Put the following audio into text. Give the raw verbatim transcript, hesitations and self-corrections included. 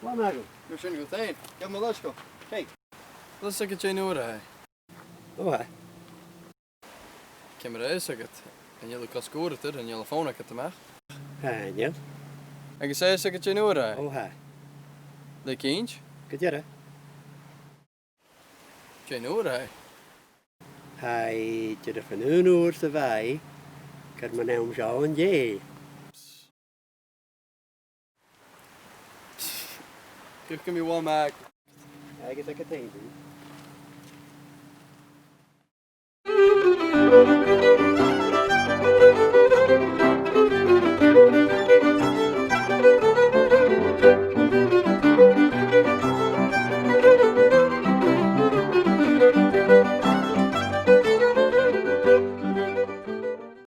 Uill, mar sin dhut fhèin. Gabh mo leisgeul. Hey. Bheil fhios agad dè an uair a tha e? Ò, tha. Ciamar a tha fhios agad? Chan eil thu cosg uaireadair, chan eil am fòn agad a-mach. Chan eil. Agus tha fhios agad dè an uair a tha e? Ò, tha. Le cinnt? Gu dearbh. Dè an uair a tha e? Tha e dìreach an aon uair sa mhadainn, gur mun àm seo an-dè. Cuir gum bi mhath. Agus agad fhèin.